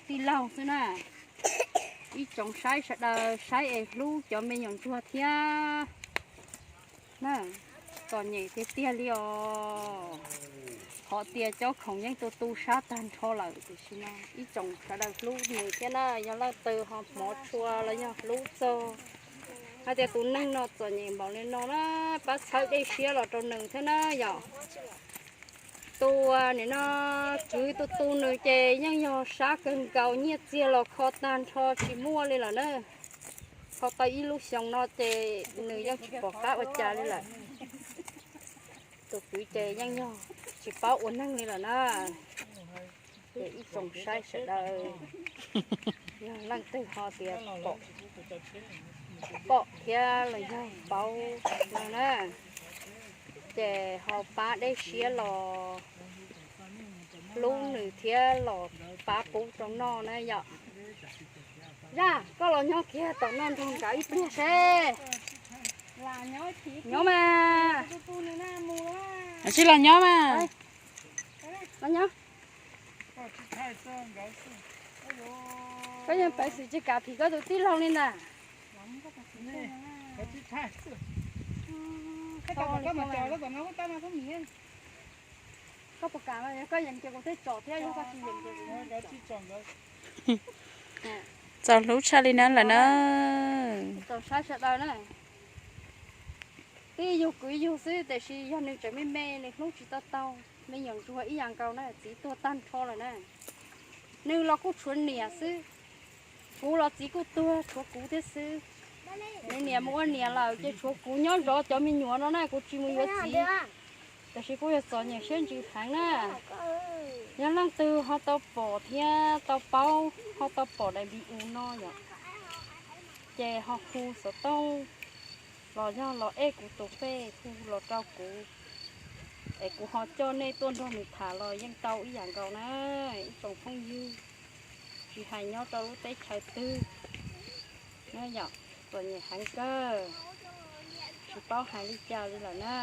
tij laug xwb na. Ib tsoom saib sawv daws saib es hlub cov me nyuam ntsuag thiab na. Txom nyem tiag tiag li os. Qhov tias cov khoom yeej tu tu sab tag nrho lawm tiam sis no ib tsoom sawv daws hlub nws thiab na. Yog leej twg ho hmov tshua los yog hlub txog hais tias tus neeg no txom nyem npaum li no na, pab txhawb dej siab los rau nws thiab na yom. Tus nim no kwv tus tu nws ces yeej yog sab kawg nkaus, nyiaj txiag los kho tag nrho tsis muaj li lawm na. Kho tau ib lub xyoo no ces nws yeej tsis pom qab ua cas li lawm. Tus kwv ces yeej yog tsis paub ua neeg li lawm na. Ces ib tsoom saib sawv daws, yog leej twg ho tias pom, pom thiab los yog paub no na, ces ho pab dej siab los hlub nws thiab los pab pub rau noj na yom. Zaj, koj los nyob kiag tom no nrog nkawd ib pliag seb. Nyob mas. Tsis los nyob mas. Los nyob. Koj yeej pev xwm tsis kam phim koj tus tij laug li ntag. Koj puas kam, koj yeem ces kuv thiaj tsom thiab, yog koj tsis yeem ces kuv txaus hlub tshaj li na lawm na. Txaus saib sawv daws na. Twb yug kwv yug xwb tiam sis yog nws tseem me me nws hlub tsis tau tau. Me nyuam ntsuag ib yam nkaus na, txiv tuag tag nrho lawm na. Nws los kuj tshuav niam xwb, kuv los txiv kuj tuag tshuav kuv thiab xwb. Nws niam mus ua niam lawm ces tshuav kuv nyob zov cov me nyuam no na, kuv tsis mus yuav txiv. Tiam sis kuj yog txom nyem siab ntsws heev na. Yog leej twg ho tau pom thiab tau paub, ho tau pom daim video no yom, ces ho hu xov tooj los yog los ej kuv tus pej hu los rau kuv, es kuv ho coj nej tuaj nrog nws tham los yeej tau ib yam nkaus na. Ib tsoom phooj ywg, tsis hais nyob rau lub teb chaws twg na yom, txom nyem heev kawg, tsis paub hais li cas li lawm na.